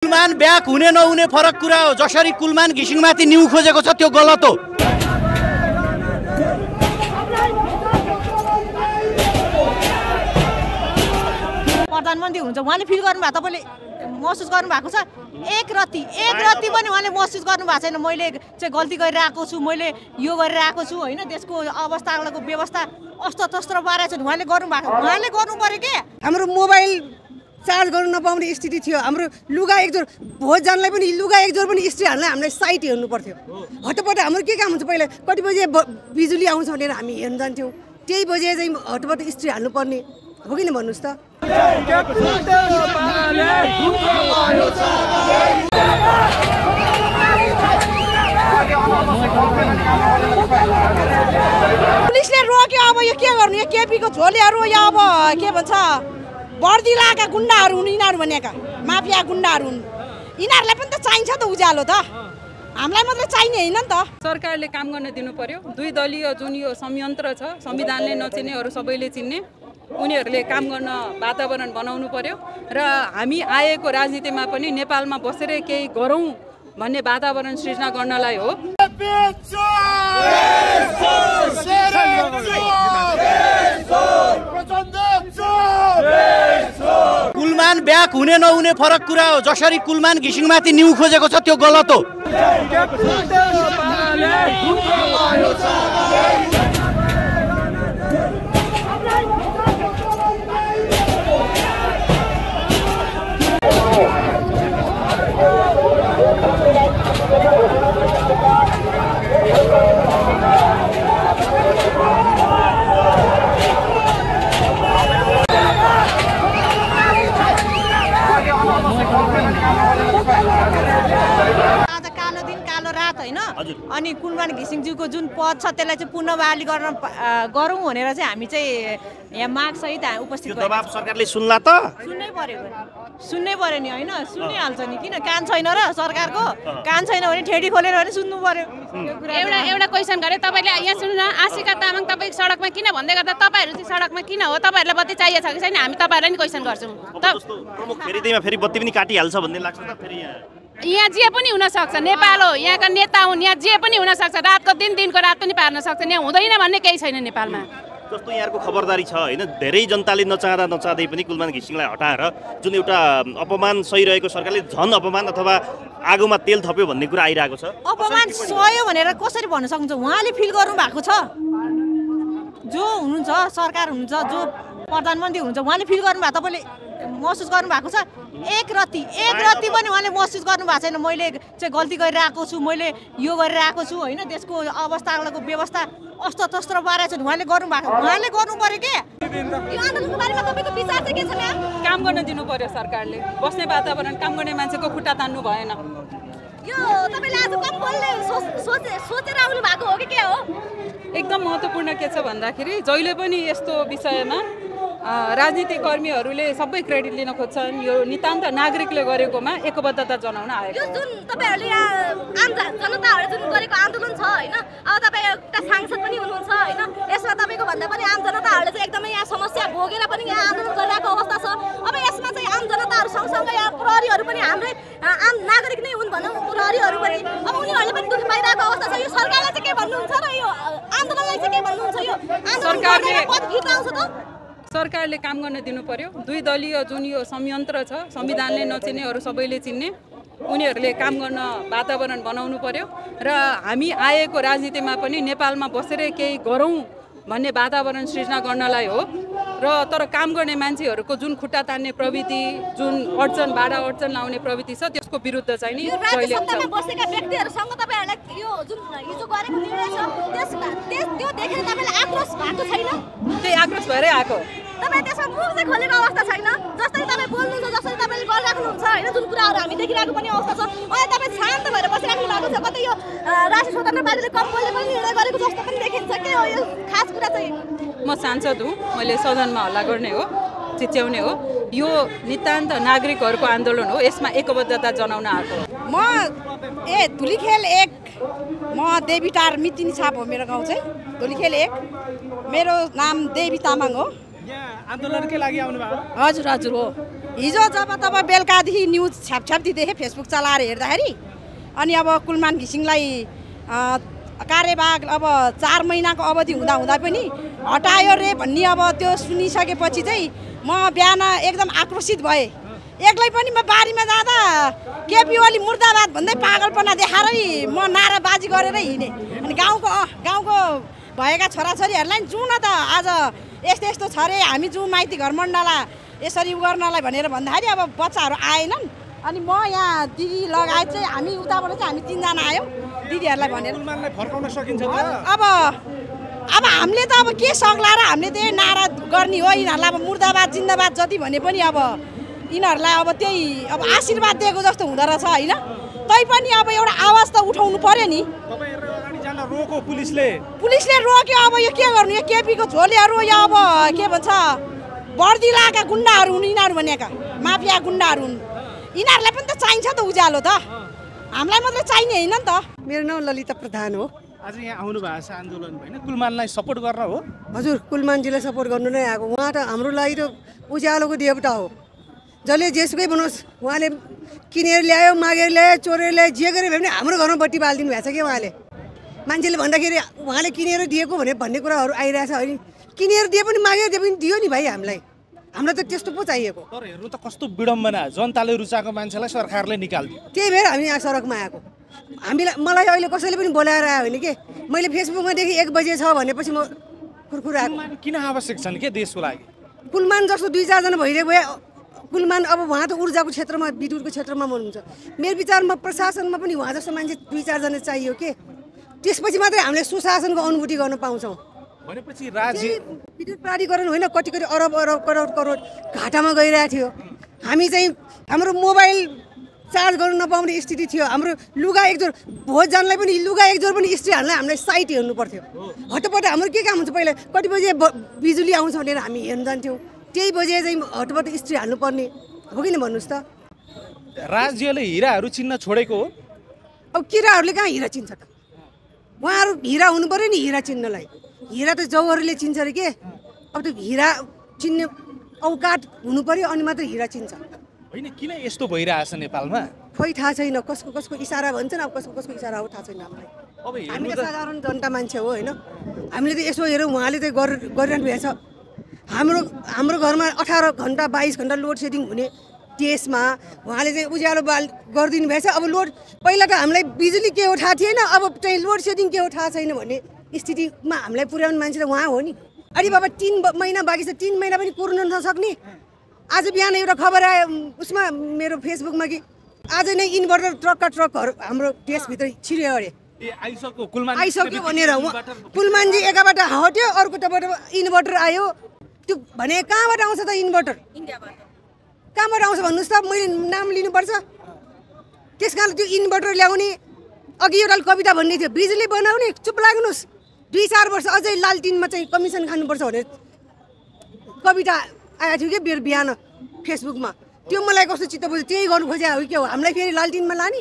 Kulman back हुने नहुने फरक कुरा हो। जसरी कुलमान घिसिङमाथि न्यू खोजेको छ त्यो गलत हो। प्रधानमन्त्री हुन्छ उहाँले फिल गर्नुभएको, तपाईले महसुस गर्नुभएको छ? एक रति पनि उहाँले महसुस गर्नुभएको छैन। मैले चाहिँ गल्ती गरिरहेको छु, मैले यो गरिरहेको छु होइन, देशको अवस्थाको व्यवस्था अस्तव्यस्त पारेको छु उहाँले गर्नुभएको। उहाँले गर्नु पर्यो के? हाम्रो मोबाइल चार्ज गर्नु नपाउने स्थिति थियो। हाम्रो लुगा एकजोर भोज जानलाई पनि लुगा एकजोर पनि स्त्री हाल्न हामीलाई साइट हेर्नु पर्थ्यो। हटपट हाम्रो के काम हुन्छ, पहिला कति बजे बिजुली आउँछ भनेर हामी हेर्न जान्थ्यौँ। त्यही बजे चाहिँ हटपट स्त्री हाल्नुपर्ने हो कि न भन्नुहोस् त। पुलिसले रोक्यो, अब यो के गर्नु? यो केपीको झोलेहरू या अब के भन्छ बर्दिलाका गुन्डाहरू हुन् यिनीहरू भनेका, माफिया गुन्डाहरू हुन्। यिनीहरूलाई पनि त चाहिन्छ त उज्यालो त, हामीलाई मात्रै चाहिने होइन नि त। सरकारले काम गर्न दिनु पर्यो। दुई दलीय जुन यो संयन्त्र छ, संविधानले नचिन्ने अरू सबैले चिन्ने, उनीहरूले काम गर्न वातावरण बनाउनु पर्यो। र हामी आएको राजनीतिमा पनि नेपालमा बसेर केही गरौँ भन्ने वातावरण सृजना गर्नलाई हो। कुलमान ब्याक हुने नहुने फरक कुरा हो। जसरी कुलमान घिसिङमाथि न्यू खोजेको छ त्यो गलत हो। अनि कुलमान घिसिङज्यूको जुन पद छ त्यसलाई चाहिँ पुनः बहाली गरौँ भनेर चाहिँ हामी चाहिँ यहाँ माग सहित उपस्थित भयौँ। दबाब सरकारले सुन्ला त? सुन्नै पर्यो नि होइन, सुनिहाल्छ नि। किन कान छैन र सरकारको? कान छैन भने ठेडी खोलेर पनि सुन्नु पर्यो। एउटा क्वेसन गरे तपाईले, यहाँ सुन्नु न, आशिका तामाङ तपाईँ सडकमा किन भन्दै गर्दा तपाईँहरू चाहिँ सडकमा किन हो? तपाईँहरूलाई बत्ती चाहिएको छ कि छैन? हामी तपाईँहरूलाई नि क्वेसन गर्छौँ। प्रमुख फेरि बत्ती पनि काटिहाल्छ भन्ने लाग्छ त? फेरि यहाँ जे पनि हुनसक्छ, नेपाल हो, यहाँका नेता हुन्, यहाँ जे पनि हुनसक्छ। रातको दिन, दिनको रात पनि पार्न सक्छ। यहाँ हुँदैन भन्ने केही छैन नेपालमा। जस्तो यहाँको खबरदारी छ होइन, धेरै जनताले नचाहँदै पनि कुलमान घिसिङलाई हटाएर जुन एउटा अपमान सहिरहेको सरकारले झन् अपमान अथवा आगोमा तेल थप्यो भन्ने कुरा आइरहेको छ। अपमान सह्यो भनेर कसरी भन्न सक्नुहुन्छ? उहाँले फिल गर्नु भएको छ। जो हुनुहुन्छ सरकार हुनुहुन्छ, जो प्रधानमन्त्री हुनुहुन्छ उहाँले फिल गर्नुभएको, तपाईँले महसुस गर्नुभएको छ? एक रति पनि उहाँले महसुस गर्नुभएको छैन। मैले चाहिँ गल्ती गरिरहेको छु, मैले यो गरिरहेको छु होइन, देशको अवस्थाको व्यवस्था अस्तव्यस्त पारेको छु उहाँले गर्नुभएको। उहाँले गर्नु पर्यो के? यो आन्दोलनको बारेमा तपाईँको विचार चाहिँ के छ म्याम? काम गर्न दिनु पर्यो सरकारले। बस्ने वातावरण, काम गर्ने मान्छेको खुट्टा तान्नु भएन। यो तपाईँले आज कम्पलले सोचेर आउनु भएको हो कि के हो? एकदम महत्त्वपूर्ण के छ भन्दाखेरि जहिले पनि यस्तो विषयमा राजनीतिक कर्मीहरूले सबै क्रेडिट लिन खोज्छन्। यो नितान्त नागरिकले गरेकोमा एकबद्धता जनाउन आएको। यो जुन तपाईहरुले आम जनताहरुले जुन गरेको आन्दोलन छ हैन, अब तपाई एउटा सांसद पनि हुनुहुन्छ हैन, यसमा तपाईको भन्दा पनि आम जनताहरुले चाहिँ एकदमै यहाँ समस्या भोगेर पनि यहाँ आन्दोलन गरिरहेको अवस्था छ। अब यसमा चाहिँ आम जनताहरु सँगसँगै यहाँ प्रहरीहरु पनि हाम्रै आम नागरिक नै हुन् भनौं, प्रहरीहरु पनि अब उनीहरुले पनि दुख पाइरहेको अवस्था छ। यो सरकारले चाहिँ के भन्नुहुन्छ र यो आन्दोलनलाई चाहिँ के भन्नुहुन्छ? यो आन्दोलन पद फिर्ता आउँछ त? सरकारले काम गर्न दिनु पर्यो। दुई दलीय जुन यो संयन्त्र छ, संविधानले नचिन्ने अरू सबैले चिन्ने, उनीहरूले काम गर्न वातावरण बनाउनु पर्यो। र हामी आएको राजनीतिमा पनि नेपालमा बसेर केही गरौँ भन्ने वातावरण सृजना गर्नलाई हो। र तर काम गर्ने मान्छेहरूको जुन खुट्टा तान्ने प्रवृत्ति, जुन बाधा अडचन लाउने प्रवृत्ति छ, त्यसको विरुद्ध चाहिँ नि जहिले सत्तामा बसेका व्यक्तिहरुसँग तपाईहरुलाई यो जुन हिजो गरेको निर्णय छ त्यो देखेर तपाईलाई आक्रोश भएको छैन? त्यही आक्रोश भएरै आएको। तपाई त्यसमा मुख चाहिँ खोलेको अवस्था छैन। जस्तै तपाई बोल्नुहुन्छ, जसरी तपाईले गरिराख्नुहुन्छ हैन, जुन कुराहरु हामी देखिरहेको पनि अवस्था छ। अहिले तपाई शान्त भएर बसिराख्नु भएको छ। कतै यो राष्ट्रिय स्वतन्त्र पार्टीले कम्पलले पनि निर्णय गरेको जस्तो पनि देखिन्छ। के हो यो खास कुरा चाहिँ? म सांसद हुँ, मैले सदनमा हल्ला गर्ने हो, चिच्याउने हो। यो नितान्त नागरिकहरूको आन्दोलन हो, यसमा एकबद्धता जनाउन आएको। म धुलीखेल 1, म देवीटार मितिनी छाप हो मेरो गाउँ चाहिँ, धुलीखेल 1। मेरो नाम देवी तामाङ हो। यहाँ आन्दोलनकै लागि आउनु भयो? हजुर हजुर हो। हिजो जब तब बेलुकादेखि न्युज छ्यापछ्याप्ती देखेँ फेसबुक चलाएर हेर्दाखेरि अनि अब कुलमान घिसिङलाई कार्यभाग अब 4 महिनाको अवधि हुँदा पनि हटायो रे भन्ने अब त्यो सुनिसकेपछि चाहिँ म बिहान एकदम आक्रोशित भएँ। एक्लै पनि म बारीमा जाँदा केपी ओली मुर्दाबाद भन्दै पागलपना देखाएरै म नाराबाजी गरेर हिँडेँ। अनि गाउँको भएका छोराछोरीहरूलाई जाउँ न त आज यस्तो यस्तो छ रे, हामी जाउँ माइती घर मण्डला यसरी उ गर्नलाई भनेर भन्दाखेरि अब बच्चाहरू आएनन्। अनि म यहाँ दिदी लगायत चाहिँ हामी उताबाट चाहिँ हामी 3 जना आयौँ दिदीहरूलाई भनेर। फर्काउन सकिन्छ अब हामीले त अब के सक्ला र हामीले त्यही नारा गर्ने हो। यिनीहरूलाई अब मुर्दाबाद जिन्दाबाद जति भने पनि अब यिनीहरूलाई अब त्यही अब आशीर्वाद दिएको जस्तो हुँदो रहेछ होइन। तैपनि अब एउटा आवाज त उठाउनु पर्यो नि। पुलिसले रोक्यो। अब यो के गर्नु, यो केपीको झोलेहरू या अब के भन्छ बर्दिलाका गुन्डाहरू हुन् यिनीहरू भनेका, माफिया गुन्डाहरू हुन्। यिनीहरूलाई पनि त चाहिन्छ त उज्यालो त, हामीलाई मात्रै चाहिने होइन नि त। मेरो नाम ललिता प्रधान हो। आज यहाँ आउनु भएको छ आन्दोलन होइन, कुलमानलाई सपोर्ट गर्न हो? हजुर, कुलमानजीलाई सपोर्ट गर्नु नै आएको। उहाँ त हाम्रो लागि त उज्यालोको देवता हो। जसले जेसुकै बनोस् उहाँले किनेर ल्यायो, मागेर ल्यायो, चोरेर ल्यायो, जे गरे भने हाम्रो घरमा बत्ती बालिदिनु भएको छ कि उहाँले। मान्छेले भन्दाखेरि उहाँले किनेर दिएको भन्ने कुराहरू आइरहेछ होइन। किनेर दिए पनि मागेर दिए पनि दियो नि भाइ हामीलाई। हामीलाई त त्यस्तो पो चाहिएको। तर हेर्नु त कस्तो विडम्बना, जनताले रुचाएको मान्छेलाई सरकारले निकाल्दियो। त्यही भएर हामी यहाँ सडकमा आएको। मलाई अहिले कसैले पनि बोलाएर आयो भने के मैले फेसबुकमा देखेँ 1 बजे छ भनेपछि म खुरखुर आएको। किन आवश्यक छन् के देशको लागि? कुलमान जस्तो 2-4 जना भइरहेको भए कुलमान अब उहाँ त ऊर्जाको क्षेत्रमा विद्युतको क्षेत्रमा हुनुहुन्छ। मेरो विचारमा प्रशासनमा पनि उहाँ जस्तो मान्छे 2-4 जना चाहियो के। त्यसपछि मात्रै हामीले सुशासनको अनुभूति गर्न पाउँछौँ। भनेपछि राज्य विद्युत प्राधिकरण होइन कति अरब करोड घाटामा गइरहेको थियो। हामी चाहिँ हाम्रो मोबाइल चार्ज गर्नु नपाउने स्थिति थियो। हाम्रो लुगा एकजोर भोज जानलाई पनि लुगा एकजोर पनि इस्त्री हाल्नलाई हामीलाई साइट हेर्नु पर्थ्यो। हटपट हाम्रो के काम हुन्छ, पहिला कति बजे बिजुली आउँछ भनेर हामी हेर्न जान्थ्यौँ। त्यही बजे चाहिँ हटपट इस्त्री हाल्नुपर्ने हो कि न भन्नुहोस् त। राज्यले हिराहरू चिन्न छोडेको हो। अब किराहरूले कहाँ हिरा चिन्छ त? उहाँहरू हिरा हुनु पऱ्यो नि हिरा चिन्नलाई। हिरा त जौहरले चिन्छ अरे के। अब त्यो हिरा चिन्ने औकात हुनु पऱ्यो अनि मात्रै हिरा चिन्छ होइन। किन यस्तो भइरहेछ नेपालमा खोइ थाहा छैन। कसको इसारा भन्छन्, अब कसको इसारा हो थाहा छैन हामीलाई। अब हामी त साधारण जनता मान्छे हो होइन। हामीले त यसो हेरौँ उहाँले त गरिरहनु भएको छ। हाम्रो घरमा 18 घन्टा 22 घन्टा लोड सेडिङ हुने देशमा उहाँले चाहिँ उज्यालो गरिदिनु भएछ। अब लोड पहिला त हामीलाई बिजुली के हो थाहा थिएन, अब चाहिँ लोड सेडिङ के हो थाहा छैन भन्ने स्थितिमा हामीलाई पुर्याउने मान्छे त उहाँ हो नि। अरे बाबा 3 महिना बाँकी छ, 3 महिना पनि कुर्न नसक्ने। आज बिहान एउटा खबर आयो उसमा मेरो फेसबुकमा कि आज नै इन्भर्टर ट्रकहरू हाम्रो देशभित्र छिर्यो अरे। आइसक्यो भनेर कुलमानजी एकाबाट हट्यो, अर्कोबाट इन्भर्टर आयो। त्यो भने कहाँबाट आउँछ त इन्भर्टर? कहाँबाट आउँछ भन्नुहोस् त, मैले नाम लिनुपर्छ। त्यस कारण त्यो इन्भर्टर ल्याउने अघि एउटा कविता भन्ने थियो, बिजुली बनाउने चुप लाग्नुहोस् 2-4 वर्ष अझै लालटिनमा चाहिँ कमिसन खानुपर्छ भनेर कविता आएको थियो कि बिहान फेसबुकमा। त्यो मलाई कस्तो चित्त बुझ्यो, त्यही गर्नु खोजे हो कि हो? हामीलाई फेरि लालटिनमा लाने?